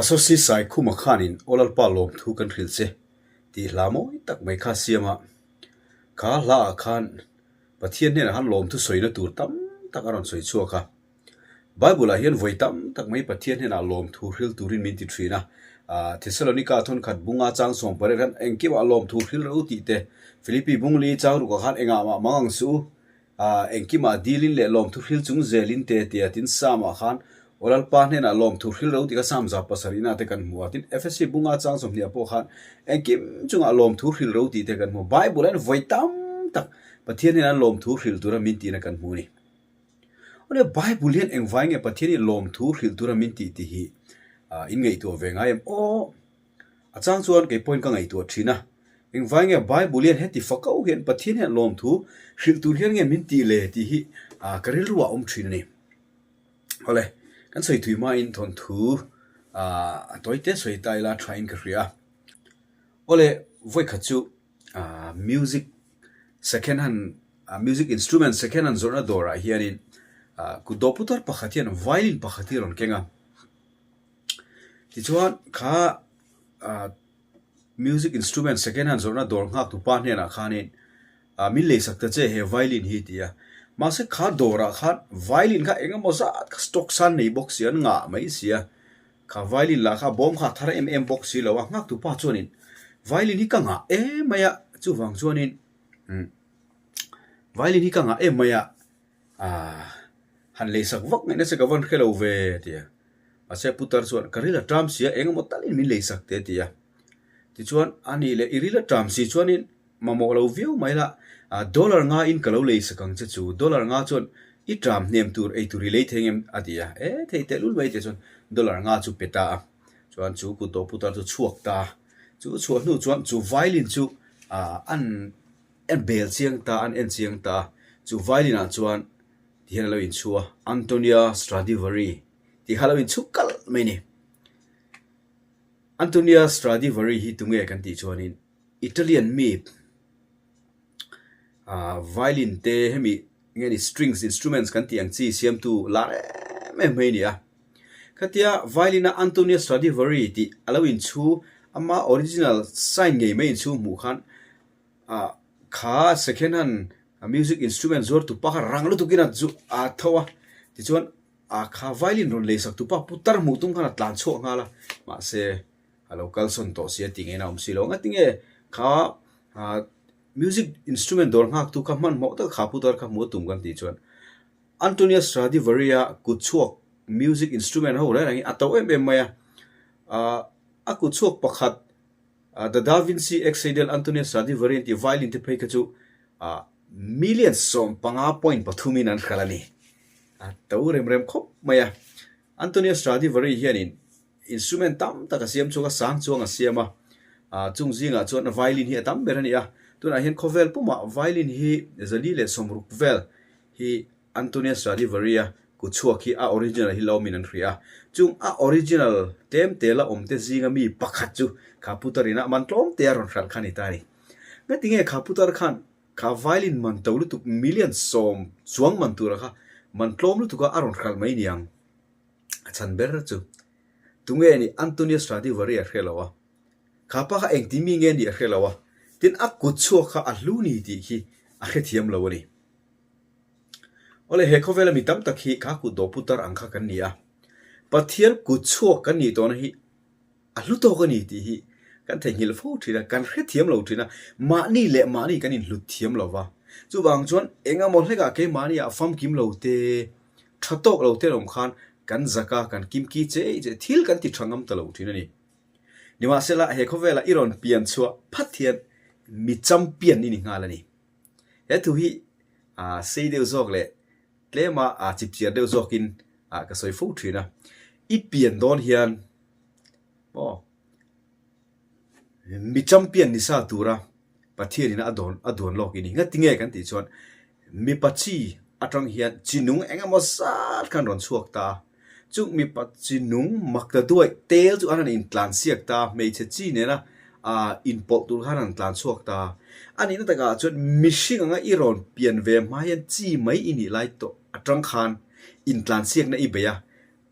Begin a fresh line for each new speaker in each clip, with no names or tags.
Pasosi Saikhuma khanin Aw Lalpa lawmthu kan hrilh che tih hla mawi tak mai kha a siam a. Kha hlaah khan Pathian hnenah khan lawmthu sawina tur tam tak a rawn sawi chhuak a. Bible-ah hian vawi tam tak mai Pathian hnenah lawmthu hril turin min ti thin a. Thessalonika thawnkhat bunga chang 18 khan engkimah lawmthu hril ro tih te, Philippi bungli chang rukah khan engah mah mang ang suh u, Engkimah dilin leh lawmthu hril chung zelin te tia tin Psalm-ah khan Aw Lalpa hnenah lawmthu hril ro tih kha Psalm 7 ah te kan hmu a, tin Efesi bunga chang 20 ah pawh khan engkim chungah lawmthu hril ro tih te kan hmu. Bible ah hian vawi tam tak Pathian hnenah lawmthu hril tura min tihna kan hmu a ni. Awle Bible hian engvai nge Pathian hi lawmthu hril tura min tih tih hi in ngaihtuah ve ngai em aw? A chang chuan kei pawhin ka ngaihtuah thin a, engvai nge Bible hian heti fa ko hian Pathian hian lawmthu hrilh tur hian nge min tih le tih hi ka rilru ah a awm thin a ni. Awle, kan sawi thui hmain thawnthu a tawi te sawi ta ila thain ka hria a. Awle, vawikhat chu music second hand music instrument second hand zawrhna dawrah hianin kut dawh putar pakhat hian violin pakhat hi a rawn keng a. Tichuan kha ah music instrument second hand zawrhna dawr nghak tu pa hnenah khanin ah min leisak ta che he violin hi ti a. Mahse kha dawrah khan violin kha eng emaw zat kha stock san nei bawk si a, an ngah mai si a. Kha violin lah kha bawm kha a thar em em bawk si lo a, nghak tu pa chuanin violin hi ka ngah em mai a, chuvang chuanin umm violin hi ka ngah em mai a ah han leisak vak ngaihna che ka van hre lo ve ti a. Mahse putar chuan ka ril a ṭam si a, eng emaw talin min lei sak teh a ti a. Tichuan a nih leh i ril a ṭam si chuanin mamawh lo viau mai la, dollar nga in ka lo lei sak ang che chu, dollar nga chuan i ṭam hnem tur ei tur i lei thei ngem a ti a. E thei tehlul mai tih chuan dollar nga chu pe ta a. Chuan chu kut tawh putar chu chhuak ta a. Chu chhuah hnu chuan chu violin chu an en bel chiang ta, an en chiang ta a. Chu violin ah chuan ti hian a lo inchhu a, Antonia Stradivari tih kha a lo inchhu kalh mai a ni. Antonia Stradivari hi tunge kan tih chuanin Italian mi ah violin te hemi nge ni strings instruments kan tih ang chi siamtu lar em em mai a ni a. Khatia violin a Antonia Stradivari tih a lo inchhu ama original sign ngei mai inchhu hmuh khan ah kha second hand music instrument zuar tu pa kha rang lutuk in a zu a tho a tichuan a kha violin rawn lei sak tu pa putar hmuh tum khan a tlan chhuak nghal a mahse a lo kalsawn tawh si a tih ngei na awm si lo ang a tinge kha ah music instrument dawr nghak tu kha hmanhmawh tak kha putar kha hmuh a tum kan tih chuan Antonio Stradivari a kut chhuak music instrument ho reng reng hi a to em em mai a ah a kut chhuak pakhat The Da Vinci Ex-Idol Antonio Stradivari an tih violin te phei kha chu million 15.3 in an hralh a ni. A to rem rem khawp mai a. Antonio Stradivari hianin instrument tam tak a siam chhuak a, sang chuang a siam a. Chung zingah chuan violin hi a tam ber a ni a. Tunah hian khawvel pumah violin hi 160 vel hi Antonio Stradivari-a kut chhuak hi a original hi lawmin an hria a, chung a original tlem te la awm te zinga mi pakhat chu kha putar ina man tlawm te a rawn hralh kha a ni ta a ni. Ngatinge kha putar khan kha violin man to lutuk million sawm chuang man tura kha man tlawm lutuka a rawn hralh mai niang? A chhan ber chu tunge ni Antonio Stradivari a hre lo a, kha pa kha engti mi nge nih a hre lo a, tin a kut chhuak kha a hlu ni tih khi a hrethiam lo a ni. Awle, he khawvela mi tam tak hi kha kut dawh putar ang kha kan ni a, Pathian kut chhuak kan nih tawhna hi a hlu tawk a ni tih hi kan theihnghilh fo thin a, kan hrethiam lo thin a, mahni leh mahni kan inhlut thiam lo va. Chuvang chuan eng emaw hlekah keimahniah famkim lo te, tha tawk lo te an awm khan kan zak a, kan kimki chei chei, thil kan ti tha ngam ta lo thin a ni. Nimahsela, he khawvela i rawn pian chhuah phat hian mi champion i ni nghal a ni. He thu hi sei deuh zawk leh tlema chipchiar deuh zawkin ka sawi fo thin a. I pian dawn hian maw mi champion ni sa tura Pathianin a dawn a duan lawk i ni. Ngatinge kan tih chuan mipa chi atang hian chi nung eng emaw zat khan rawn chhuak ta a. Chung mipa chi nung mak ta duaih tel chu an han intlan siak ta a, hmeichhe chi nena inpawlh tur khan an tlan chhuak ta a. A nihna takah chuan mihring anga i rawn pian ve hma hian chi mai i nih lai tawh atang khan intlan siakna i bei a,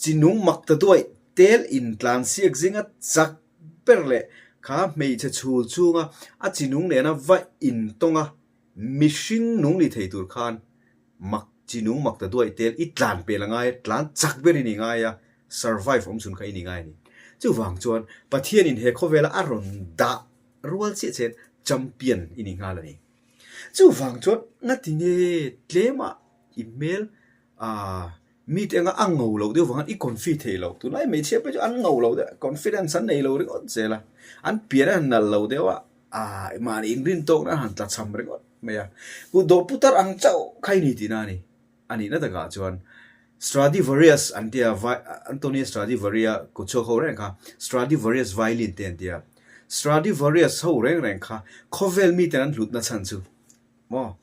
chi nung mak ta duaih. Tel intlansiak zinga chak ber leh kha hmeichhe chhul chhunga a chinung nena va intawnga mihring nung ni thei tur khan mak chinung mak ta duai tel i tlan pel a ngai a, tlan chak ber i ni ngai a, survive awm chhun kha i ni ngai a ni. Chuvang chuan Pathianin he khawvela a rawn dah rual chiah chiah champion i ni nghal a ni. Chuvang chuan ngati nge tlema i hmel ah mite anga a ngo loh deuh vang i confi thei lo. Tunlai hmeichhia pawh chu an ngo lo deuh a, confidence an nei lo ringawt zel a, an pian a nalh lo deuh a, ah mahni inrin tawkna an han tlachham ringawt mai a. Kutdawh putar ang chauh kha i ni tihna a ni. A nihna takah chuan Stradivarius an tia, Antonio Stradivari-a kutchhuak ho reng kha Stradivarius violin te an tia. Stradivarius ho reng reng kha khawvel miten an hlutna chhan chu maw?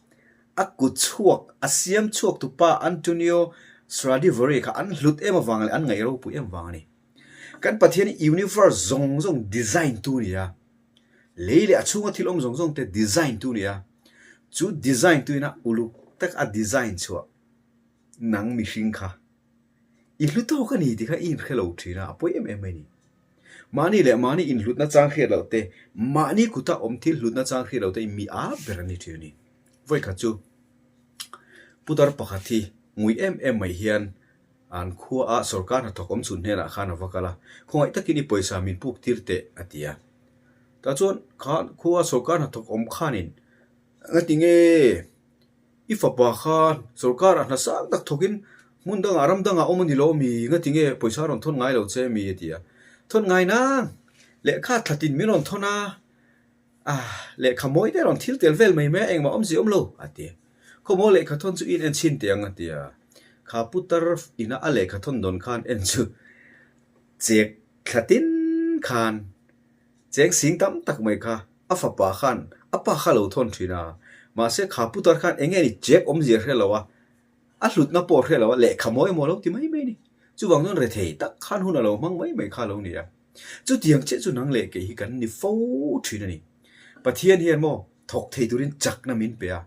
A kutchhuak, a siam chhuak tupa Antonio Stradivari kha an hlut em avang leh an ngaih ropui em vang a ni. Kan Pathian hi universe zawng zawng design tu a ni a, lei leh a chhunga thil awm zawng zawng te design tu a ni a, chu design tu ina uluk tak a design chhuah nang mihring kha i hlu tawk a ni tih kha i inhre lo thin a, a pawi em em mai a ni. Mahni leh mahni inhlutna chang hriat loh te, mahni kuta awm thil hlutna chang hriat loh te mi a ber a ni thin a ni. Vawikhat chu putar pakhat hi ngui em em mai hian an khua a sorkar hnathawk awm chhun hnenah khan a va kal a, khawngaih takin i pawisa min puk tir teh a ti a. Tah chuan kha khua a sorkar hnathawk awm khanin nga ti nge? I fapa kha sorkarah hna sang tak thawkin hmun dangah ram dangah awm a ni lo mi? Nga ti nge pawisa rawn thawn ngai lo che mi? a ti a. Thawn ngai nang! Lehkha thlatin min rawn thawn a, ah, lehkha mawi te rawn thil tel vel mai mai a, engmah awmzia awm lo, a ti. Khawmaw lehkha thawn chu in en chhin teh ang, a ti a. Kha putar ina a lehkha thawn dawn khan en chu chek thlatin khan Cheng sing tam tak mai kha a fapa khan a pa kha lo thawn thin a, mahse kha putar khan eng nge ni chek awmzia hre lo a, a hlutna pawh hre lo a, lehkha mawi emaw lo ti mai mai a ni. Chuvang chuan rethei tak khan hun a lo hmang mai mai kha lo ni a. Chutiang chiah chu nang leh kei hi kan ni fo thin a ni. Pathian hian maw thawk thei turin chakna min pe a,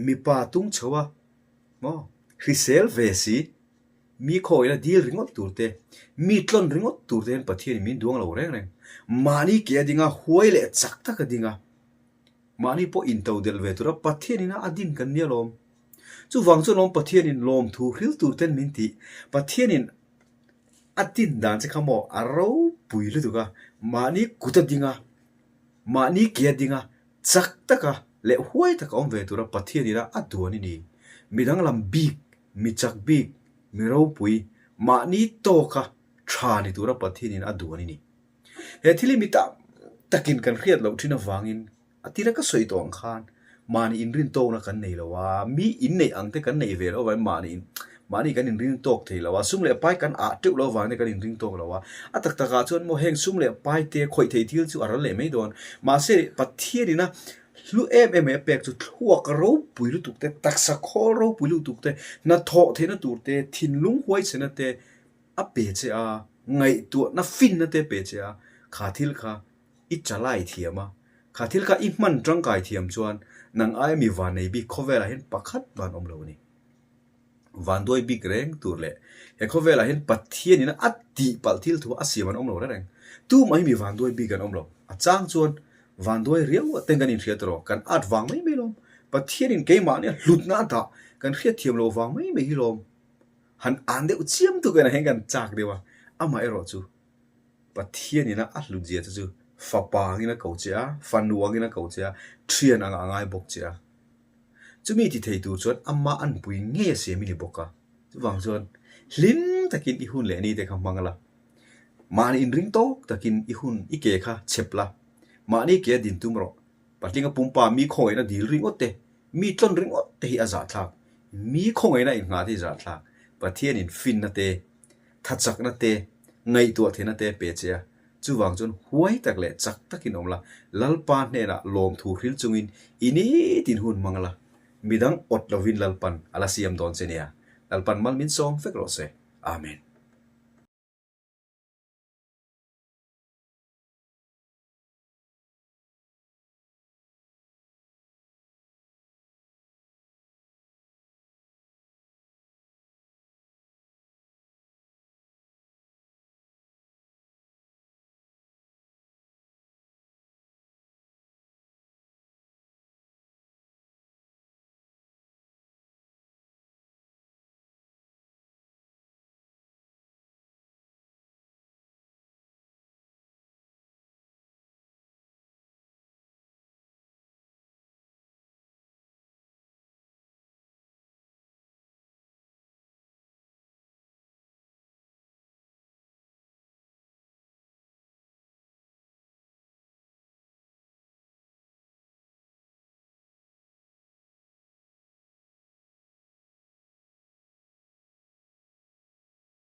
mipa tung chho a maw hrisel ve si. Mi khawina dil ringawt tur te, mi tlawn ringawt tur te hian Pathianin min duang lo reng reng. Mahni ke a ding a, huai leh chak tak a ding a. Mahni pawh into delh ve tura Pathianin a din kan nia lawm. Chuvang chuan lawm Pathianin lawmthu hril tur ten min tih. Pathianin a din dan che kha maw a ropui lutuk a, mahni kut a ding a, mahni ke a ding a, chak taka leh huai taka awm ve tura Pathianin a duan i ni. Midang lam bik Mi chak bik, mi ropui, mahni tawka tha ni tura Pathianin a duan i ni. He thil hi mi tam takin kan hriat loh thin avangin a tira ka sawi tawh ang khan mahni inrin tawkna kan nei lo a, mi inneih ang te kan neih ve loh avangin mahni mahni kan inring tawk thei lo a, sum leh pai kan ah teuh loh avangin kan inring tawk lo a. A tak takah chuan maw heng sum leh pai te khawih theih thil chu a ral leh mai dawn. Mahse Pathianina Hlu em em mai a pek chu thluak ropui lutuk te, taksa khawl ropui lutuk te, hnathawh theihna tur te, thinlung huaichhena te a pe che a, ngaihtuahna finna te a pe che a, kha thil kha i chalai thiam a, kha thil kha i hman tangkai thiam chuan nang aia mi vannei bik khawvelah hian pakhat van awm lo a ni. Vanduai bik reng tur leh he khawvelah hian Pathianin a tihpalh thil thu a siam an awm lo reng reng. Tumah hi mi vanduai bik an awm lo. A chang chuan vanduai riau ten kan inhriat erawh kan at vang mai mai lawm. Pathianin keimahnia hlutna a dah kan hriatthiam loh vang mai mai hi lawm. Han an deuh chiam tuk enah hian kan chak deuh a, amah erawh chu Pathianin a hlutzia che chu fapa angin a ko che a, fanu angin a ko che a, thian angah a ngai bawk che a. Chumi ti thei tur chuan ama anpui ngei a siam i ni bawk a, chuvang chuan hlim takin i hun leh ni te kha hmang la, mahni inring tawk takin i hun i ke kha chhep la, mahni ke a din tum rawh, patlinga pumpa mi khawngaihna dil ringawt te, mi tlawn ringawt te hi a zahthlak, mi khawngaihna inngah te hi zahthlak, Pathianin finna te, thachakna te, ngaihtuah theihna te pe che a, chuvang chuan huai tak leh chak takin awm la, Lalpa hnenah lawmthu hril chungin i nitin hun hmang la, midang awt lovin Lalpan a la siam dawn che nia, Lalpan mal min sawm vek rawh se. Amen.